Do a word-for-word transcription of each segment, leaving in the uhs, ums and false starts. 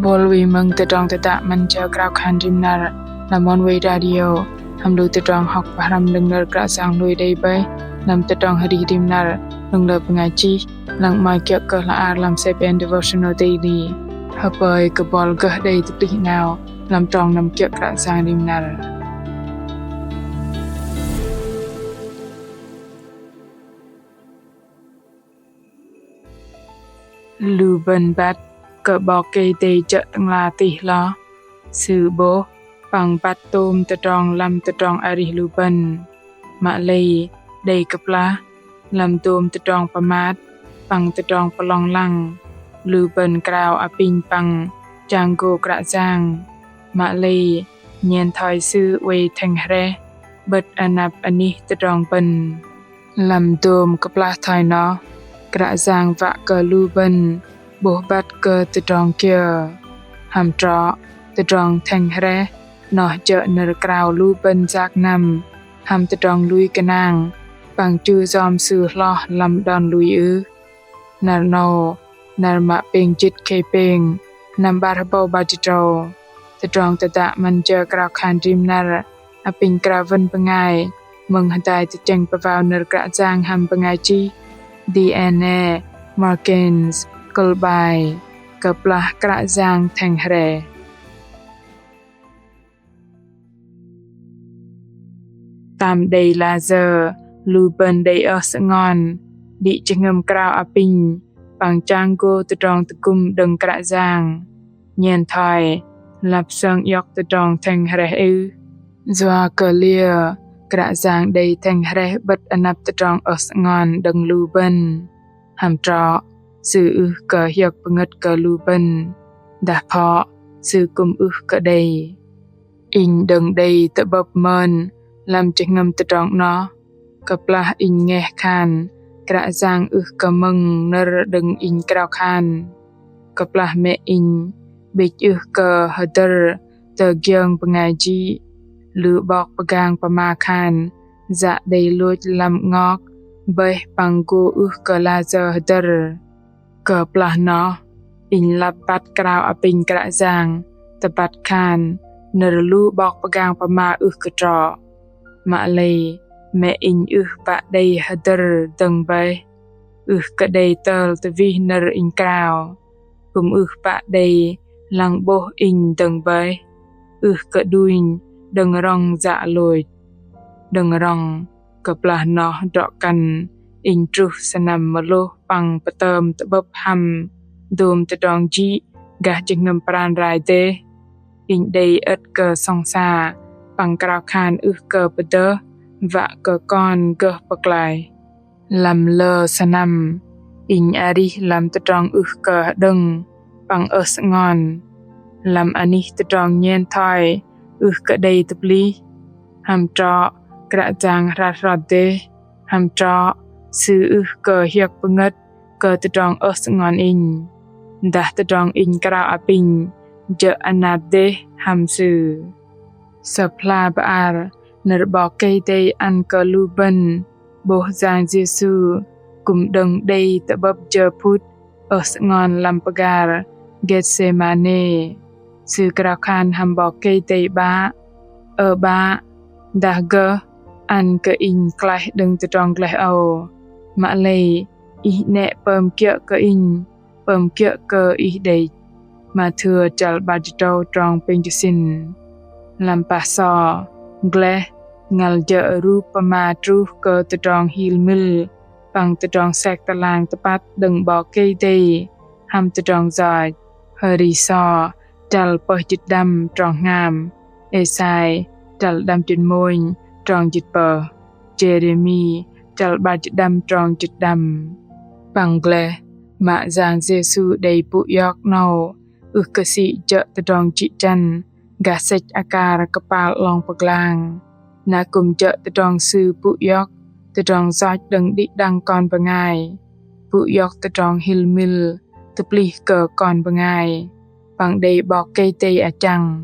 Bol wei mơ̆ng tơdrong tơdă 'Măn Jơ Krao Khan Rim Năr lăm Oneway Radio, hăm lu tơdrong hŏk pơhrăm đơ̆ng nơ̆r Kră Yang lui đei bơih lăm tơdrong arih rim năr đơ̆ng lơ bơngai chih, lăng 'mơ̆i kiơ̆ kơ hla ar lăm Seven Devotional Daily. Hơpơi kơ bol gơh đei tơplih 'nao lăm trong năm kiơ̆ Kră Yang rim năr. Lu bơ̆n băt kơ 'Bok Kei-Dei jơ̆ Tơ'ngla tih hloh. Sư 'bôh păng băt tôm tơdrong lăm tơdrong arih lu bơ̆n. Mă lei đei kơplah lăm dôm tơdrong pơmat păng tơdrong pơlong lăng, lu bơ̆n krao apinh păng chang gô Kră Yang. Mă lei nhen thoi Sư oei thĕng hrĕh 'bơ̆t anăp anih tơdrong bơ̆n. Lăm dôm kơplah thoi noh, Kră Yang wă kơ lu bơ̆n 'bôh băt kơ tơdrong kiơ. Hăm trŏ, tơdrong thĕng hrĕh noh jơ̆ nơ̆r krao lu bơ̆n yak năm hăm tơdrong lui gơnang păng chu yom Sư hloh lăm đon lui ưh. Năr 'nâu, năr mă pêng jĭt khei pêng, năm 'bar hơbâu 'bar jĭt tơdrâu. Tơdrong tơdă 'Măn Jơ Krao Khan Rim Năr apinh krao wơ̆n bơngai mơ̆ng hơdai tơchĕng pơwao nơ̆r Kră Yang hăm bơngai chih Diane Markens, kơ̆l 'bai: Kơplah Kră Yang thĕng hrĕh. Tam đei lah sơ̆ lu bơ̆n đei ơh sơngon đĭ jơhngơ̆m krao apinh păng chang gô tơdrong tơgŭm đơ̆ng Kră Yang. Nhen thoi lăp sơng iŏk tơdrong thĕng hrĕh ưh? Yua kơ liơ Kră Yang đei thĕng hrĕh 'bơ̆t anăp tơdrong ơh sơngon đơ̆ng lu bơ̆n? Hăm trŏ, Sư ưh kơ hiơ̆k pơngơ̆t kơ lu bơ̆n, dah phŏ Sư kư̆m ưh kơ đei. Inh đơ̆ng đei tơ'bơ̆p mơn lăm jơhngơ̆m tơdrong 'noh. Kơplah inh ngeh khan Kră Yang ưh kơ mơ̆ng nơ̆r đơ̆ng inh krao khan. Kơplah mĕ inh 'bĭch ưh kơ hơdơ̆r tơ giơ̆ng bơngai jĭ, lu 'bok pơgang pơma khan yă đei lôch lăm 'ngok bơih păng gô ưh kơ lah sơ̆ hơdơ̆r. Kơplah noh, inh lăp băt krao apinh Kră Yang tơbăt khan nơ̆r lu 'bok pơgang pơma ưh kơ trŏ. Mă lei mĕ inh ưh pă đei hơdơ̆r dơ̆ng bơih, ưh kơ đei tơl tơwih nơ̆r inh krao, kư̆m ưh pă đei lăng 'bôh inh dơ̆ng bơih, ưh kơ đunh đơ̆ng rŏng yă lôch. Đơ̆ng rŏng, kơplah noh drŏ-kăn inh truh sơnăm mơlôh păng pơtơm tơ'bơ̆p hăm dôm tơdrong jĭ gah jơhngơ̆m pran rai dêh. Inh đei ơ̆t kơ sŏng sa păng krao khan ưh kơ pơdơh wă kơ kon gơh pơklaih. Lăm lơ sơnăm, inh arih lăm tơdrong ưh kơ hơđơ̆ng păng ơh sơngon, lăm anih tơdrong nhen thoi ưh kơ đei tơplih. Hăm trŏ, Kră Yang hrăt hrot dêh. Hăm trŏ, Sư ưh kơ hiơ̆k pơngơ̆t kơ tơdrong ơh sơngon inh, dah tơdrong inh krao apinh jơ̆ anat dêh hăm Sư. Sơ̆p hla bơar nơ̆r 'Bok Kei-Dei ăn kơ lu bơ̆n 'bôh Yang Yêsu kư̆m đơ̆ng đei tơ'bơ̆p jơ phŭt ơh sơngon lăm pơgar Gêtsêmanê. Sư krao khan hăm 'Bok Kei-Dei 'Bă: Ơ 'Bă, dah gơh ăn kơ inh klaih đơ̆ng tơdrong gleh âu, mă lei Ih 'nĕ pơm kiơ̆ kơ inh, pơm kiơ̆ kơ Ih đĕch. Mathêu chăl 'bar jĭt tơdrâu trong pêng jĭt sĭn. Lăm pah so, gleh ngăl jơ̆ rup pơma truh kơ tơdrong hil mil păng tơdrong sek tơlang tơpăt đơ̆ng 'Bok Kei-Dei hăm tơdrong yoch. Hơri so chăl pơh jĭt đăm trong hngam, Êsai chăl đăm jĭt mônh trong jĭt pơh, Jêrêmi chăl 'bar jĭt đăm trong jĭt đăm. Păng gleh mă Yang Yêsu đei pŭ iŏk 'nâu ưh kơ sĭ jơ̆ tơdrong jĭ jăn gah sĕch akar kơpal 'long pơglang, na kư̆m jơ̆ tơdrong Sư pŭ iŏk tơdrong yoch đơ̆ng đĭ đăng kon bơngai, pŭ iŏk tơdrong hil mil tơplih kơ kon bơngai păng đei 'Bok Kei-Dei achăng.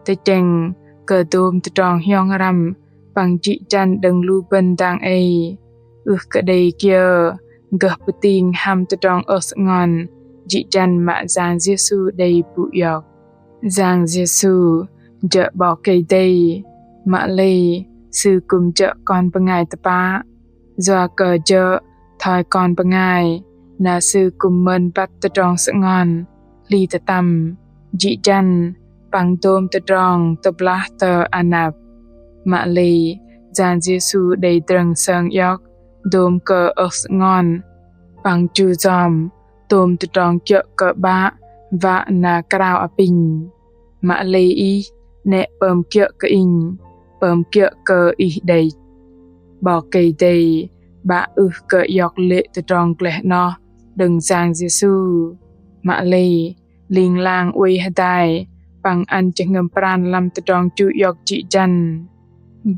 Tơchĕng kơ dôm tơdrong hiong răm păng jĭ jăn đơ̆ng lu bơ̆n dang ei, ưh kơ đei kiơ gơh pơting hăm tơdrong ơh sơngon jĭ jăn mă Yang Yêsu đei pŭ iŏk. Yang Yêsu jơ̆ 'Bok Kei-Dei, mă lei Sư kư̆m jơ̆ kon bơngai tơpă. Yua kơ jơ̆ thoi kon bơngai, na Sư kư̆m mơn băt tơdrong sơngon hli tơtăm, jĭ jăn păng dôm tơdrong tơblah tơ anăp. Mă lei Yang Yêsu đei drơ̆ng sơng iŏk dôm kơ ơh sơngon păng chu yom tôm tơdrong kiơ̆ kơ 'Bă wă na krao apinh. Mă lei Ih 'nĕ pơm kiơ̆ kơ Inh, pơm kiơ̆ kơ Ih đĕch. 'Bok Kei-Dei 'Bă ưh kơ iŏk lê̆ tơdrong gleh 'noh đơ̆ng Yang Yêsu. Mă lei ling lang oei hơdai păng ăn jơhngơ̆m pran lăm tơdrong chu iŏk jĭ jăn.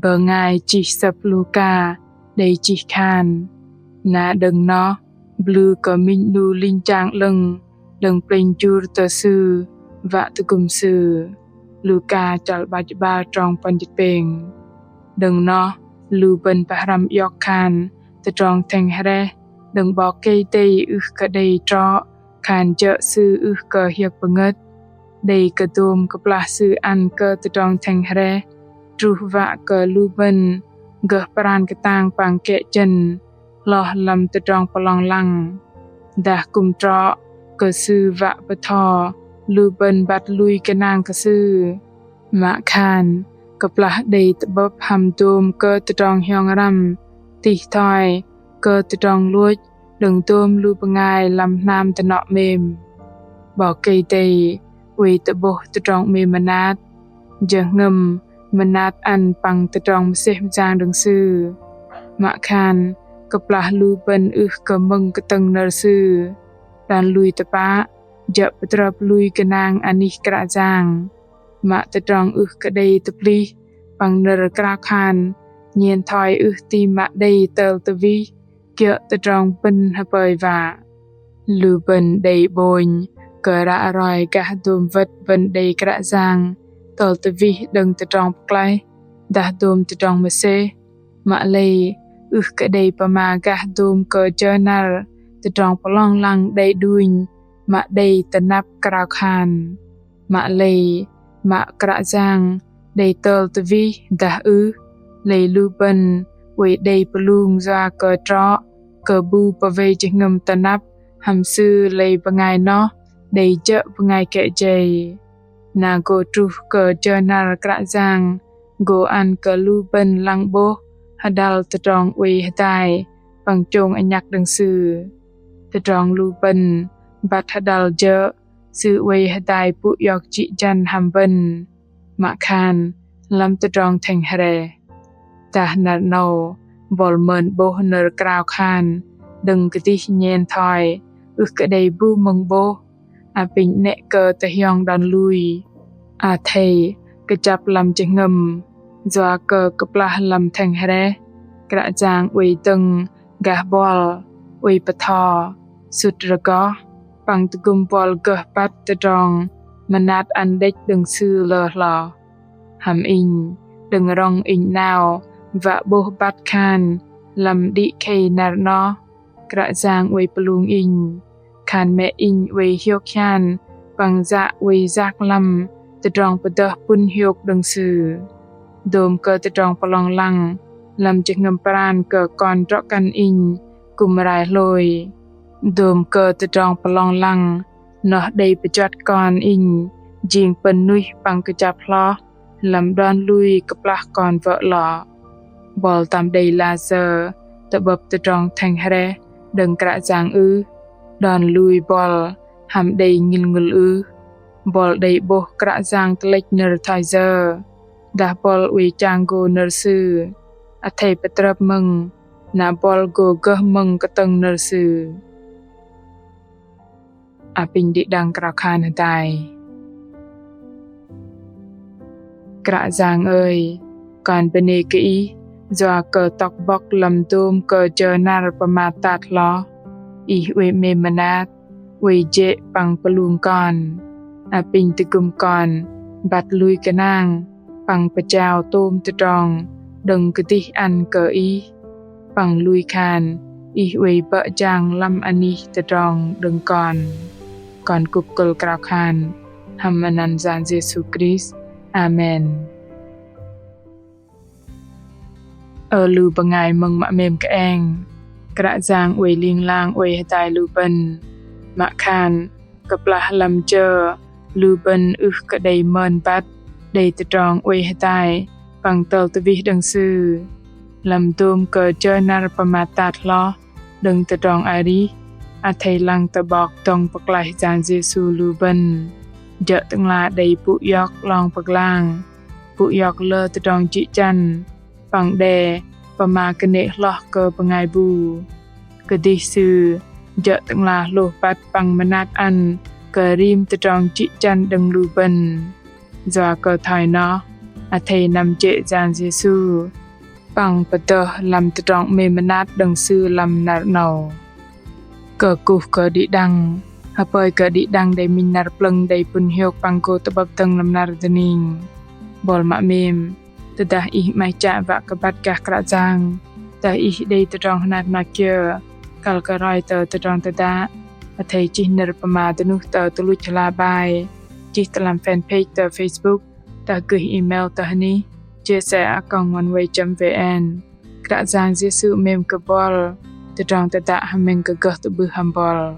Bơngai chih sơ̆p Luka đei chih khan: Na đơ̆ng noh, blư kơ minh 'nu linh jang 'lơ̆ng đơ̆ng plĕnh jur tơ Sư wă tơgŭm Sư. Luka chăl 'bar jĭt 'bar trong puăn jĭt pêng. Đơ̆ng noh, lu bơ̆n pơhrăm iŏk khan tơdrong thĕng hrĕh đơ̆ng 'Bok Kei-Dei ưh kơ đei trŏ khan jơ̆ Sư ưh kơ hiơ̆k pơngơ̆t. Đei kơ dôm kơplah Sư ăn kơ tơdrong thĕng hrĕh truh wă kơ lu bơ̆n gơh pran kơtang păng kĕ jăn hloh lăm tơdrong pơlong lăng. Dah kư̆m trŏ kơ Sư wă bơtho lu bơ̆n băt lui gơnang kơ Sư. Mă khan kơplah đei tơ'bơ̆p hăm dôm kơ tơdrong hiong răm tih thoi kơ tơdrong lôch đơ̆ng dôm lu bơngai lăm hnam dơnŏ 'mêm. 'Bok Kei-Dei oei tơ'bôh tơdrong 'mêm mơnat, jơhngơ̆m mơnat ăn păng tơdrong mơsêh mơyang đơ̆ng Sư. Mă khan kơplah lu bơ̆n ưh kơ mơ̆ng kơtơ̆ng nơ̆r Sư, đon lui tơpă jơ̆ pơtrơp lui gơnang anih Kră Yang. Mă tơdrong ưh kơ đei tơplih păng nơ̆r krao khan nhen thoi ưh ti mă đei tơl tơwih kiơ̆ tơdrong bơ̆n hơpơi wă. Lu bơ̆n đei 'bônh kơ ră roi gah dôm wơ̆t bơ̆n đei Kră Yang tơl tơwih đơ̆ng tơdrong pơklaih dah dôm tơdrong mơsêh. Mă lei ưh kơ đei pơma gah dôm kơ jơ năr tơdrong pơlong lăng đei đunh mă đei tơnăp krao khan. Mă lei mă Kră Yang đei tơl tơwih dah ưh, lei lu bơ̆n oei đei pơlung yua kơ trŏ kơ bu pơwei jơhngơ̆m tơnăp hăm Sư lei bơngai noh đei jơ̆ bơngai kĕ jei. Na gô truh kơ jơ năr Kră Yang gô ăn kơ lu bơ̆n lăng 'bôh hơdăl tơdrong oei hơdai păng chông anhăk đơ̆ng Sư. Tơdrong lu bơ̆n băt hơdăl jơ̆ Sư oei hơdai pŭ iŏk jĭ jăn hăm bơ̆n. Mă khan lăm tơdrong thĕng hrĕh, dah năr 'nâu buăl mơn 'bôh nơ̆r krao khan đơ̆ng kơdih nhen thoi ưh kơ đei bu mơ̆ng 'bôh, apinh 'nĕ kơ tơhiong đon lui. Athei kơjăp lăm jơhngơ̆m, yua kơ kơplah lăm thĕng hrĕh, Kră Yang oei dơ̆ng gah buăl oei pơtho, sŭt rơgoh păng tơgŭm buăl gơh băt tơdrong mơnat ăn đĕch đơ̆ng Sư lơ hloh. Hăm inh, đơ̆ng rŏng inh 'nao wă 'bôh băt khan lăm đĭ khei năr 'noh, Kră Yang oei pơlung inh, khan mĕ inh oei hiôk hian păng yă oei yak lăm tơdrong pơdơh pŭn hiôk đơ̆ng Sư. Dôm kơ tơdrong pơlong lăng lăm jơhngơ̆m pran kơ kon drŏ-kăn inh kư̆m rai hlôi. Dôm kơ tơdrong pơlong lăng noh đei pơjuăt kon inh jing pơ̆n nuih păng kơjăp hloh lăm đon lui kơplah kon wơ̆ lŏ. Buăl tam đei lasơ tơ'bơ̆p tơdrong thĕng hrĕh đơ̆ng Kră Yang ưh? Đon lui buăl hăm đei ngĭl ngŭl ưh? Buăl đei 'bôh Kră Yang tơlĕch nơ̆r thoi yơ? Dah buăl oei chang gô nơ̆r Sư? Athei pơtrơp mơ̆ng, na buăl gô gơh mơ̆ng kơtơ̆ng nơ̆r Sư? Apinh đĭ đăng krao khan hơdai. Kră Yang ơi, kon bơnê kơ Ih yua kơ tŏk bŏk lăm dôm kơ jơ năr pơmat tat hloh, Ih oei 'mêm mơnat, oei jê̆ păng pơlung kon. Apinh tơgŭm kon băt lui gơnang păng pơjao tôm tơdrong đơ̆ng kơdih ăn kơ Ih, păng lui khan Ih oei bơ̆ jang lăm anih tơdrong đơ̆ng kon. Kon kŭp kơ̆l krao khan hăm anăn Yang Yêsu Krist. Amen. Ơ lu bơngai mơ̆ng mă 'mêm kơeng, Kră Yang oei ling lang oei hơdai lu bơ̆n. Mă khan kơplah lăm jơ lu bơ̆n ưh kơ đei mơn băt đei tơdrong oei hơdai păng tơl tơwih đơ̆ng Sư. Lăm dôm kơ jơ năr pơmat tat hloh đơ̆ng tơdrong arih, athei lăng tơ 'Bok dŏng pơklaih Yang Yêsu lu bơ̆n jơ̆ Tơ'ngla đei pŭ iŏk 'long pơglang, pŭ iŏk lơ tơdrong jĭ jăn, păng đe pơma kơnê̆ hloh kơ bơngai bu. Kơdih Sư jơ̆ Tơ'ngla hlôh băt păng mơnat ăn kơ rim tơdrong jĭ jăn đơ̆ng lu bơ̆n. Yua kơ thoi noh, athei năm jê̆ Yang Yêsu păng pơdơh lăm tơdrong 'mêm mơnat đơ̆ng Sư lăm năr 'nâu. Kơkuh kơ đĭ đăng, hơpơi kơ đĭ đăng đei minh năr plơ̆ng đei pŭn hiôk păng gô tơ'bơ̆p dơ̆ng lăm năr dơning. Buăl mă 'mêm, tơdah ih 'maih chă wă kơ băt gah Kră Yang, tơdah ih đei tơdrong hơnat hơnat kiơ, kăl kơ roi tơ tơdrong tơdă, athei chih nơ̆r pơma dơnuh tơ tơluch hla bơar, chih tơ lăm fanpage tơ Facebook, dah gơih email tơ hơnih J S A a còng oneway chấm V N. Kră Yang Yêsu 'mêm kơ buăl, tơdrong tơdă hơmĕng kơ gơh tơ'bưh hăm buăl.